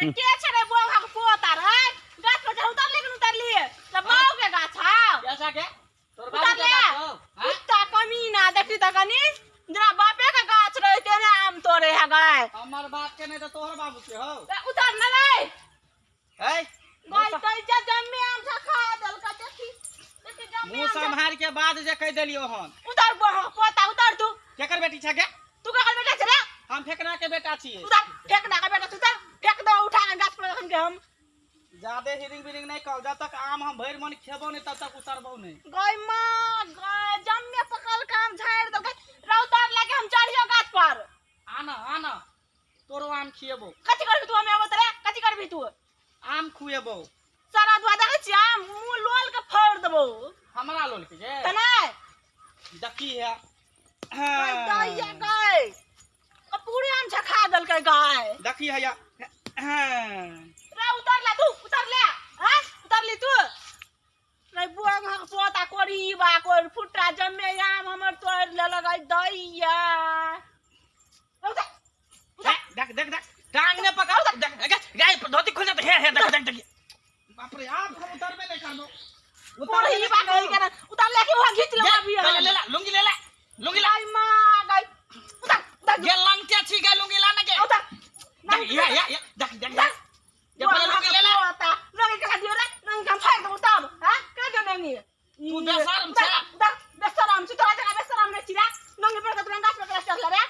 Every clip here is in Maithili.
रे के छै रे बुआ के पोता रे गाछ पर चढ़ उतर लेकिन उतर लिए त बाऊ के गाछ हाउ कैसा के तोर बाबू उतर के ले गाछ हौ हाँ? कुत्ता कमीना देखी त कनी जेना बापे के गाछ रहे तेने आम तोड़े है गाय हमर बाप के नहीं तो तोहर बाबू के हौ ए, उतर न रे है गाय त इज्जत जम्मे आम झखा देलका देखी देखी जम्मे मुंह आम झखा- सम्हार के बाद जे कह देलियो हन उतर बुआ के पोता उतर तू केकर बेटी छै गे तू ककर बेटा छै रे हम फेकना के बेटा छियै उतर फेंक ना के बेटा तू उतर फेंक दो उठा के गाछ पर रखन के हम ज्यादे हिरिंग बिरिंग नहीं कहल जब तक आम हम भरि मन खेबो नहीं तब तक उतरबो नहीं गय माँ गय जम्मे पकड़ के हम झाड़ दो रे उतर लाके हम चढ़ियो गाछ पर आना आना तोरो आम खिएबो कथी करबी तू हमे अबत रे कथी करबी तू आम खुएबो सारा दुआ देखै छी आम मुंह लोल के फोड़ देबो हमरा लोल के गे त नै देखी है गय दैया गय आ पूरे आम झखा देलकै गाय देखी है या रे उतर ले तू उतर ले हां उतर ली तू रे बुआ महक पोता कोरी बा कोर फुटा जम्मे आम हमर तोड़ लेलक गय दैया उतर देख देख देख देख टांग ने पकड़ देख देख गाय धोती खुल जाते हे हे देख देख देख बाप रे आप हम उतरबे नहीं करबो कोरी बा गई के उतर ले के वहां घीच ले अभी ले ले लुंगी ले ले लुंगी ला गाय मां गाय उतर उतर ये लंगटे छी गे लुंगी ला ना के उतर देख या या या देख देख देख ये पहले लुंगी ले ले लुंगी के दियो रे लुंगी हम फाड़ देबो तब हां के दे लुंगी तू बेशरम छे। उतर बेशरम छी तोरा जगह बेशरम नहीं छी रे लुंगी पर के तू गाछ पर चढ़ल रे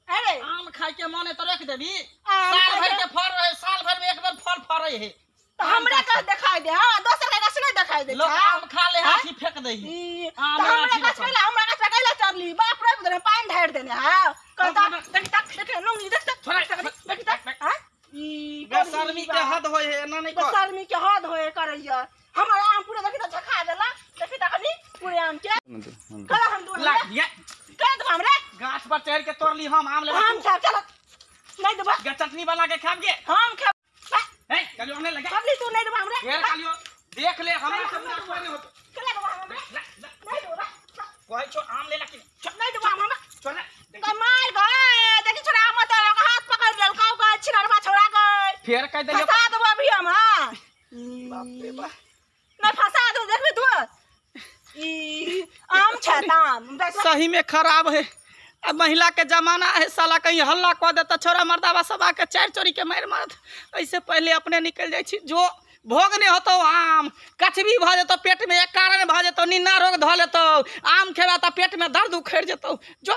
अरे आम खाय के मन है तो रख देबी आम साल भर खाय के- के फल रहे साल भर में एक बार फल फरे है तो हमरे के देखाई दे हां दोसर के गाछ नहीं देखाई दे लोग आम खा ले हाँ? हाथी फेंक दे है ई, आम तो हमरा आठी गाछ रखल। कैला हमरा गाछ पे कैला चढ़ली बाप रे देने पानी ढार देने हां कहता बाप देख तक देख लुंगी देख तक छोड़ा, देख देख तक हां ई बेशर्मी के हद होय है एना नहीं कर बेशर्मी के हद होए करैया हमर आम पूरा देखी त झखा देला देखी त कनी पूरे आम के कला हम दूर ला ये कर देबो हमरा गाछ पर चढ़ के तोड़ ली हम आम लेबा हम खाब चल नहीं देबो गे चटनी बना के खाब गे हम खाब ए कलियो आने लगा पगली तू नहीं देबो हमरा फेर कलियो देख ले हमरा से बुरा कोई नहीं होतो कला देबो हमरा ला, ला, नहीं देबो कहै छो आम ले ला कि नहीं देबो हमरा छोड़ ना। का मार गए देखी छोड़ा मत हाथ पकड़ लेलकौ गए छिनरवा छोड़ा गए फेर कह देलियो फंसा देबो अभी हम हाँ बाप रे बाप नहीं फंसा दो देखबी तू ई आम छै ताम सही में खराब है अब महिला के जमाना है साला कहीं हल्ला कऽ देता छोरा मर्दाबा सब आके चारि चोरी के मारि मारत ऐसे पहले अपने निकल जाइ छी जो भोग नहि होतौ आम कछबी भऽ जेतौ पेटमे एक कारण भऽ जेतौ निन्ना रोग धऽ लेतौ आम खेबा तऽ पेटमे दर्द उखड़ि जेतौ जो।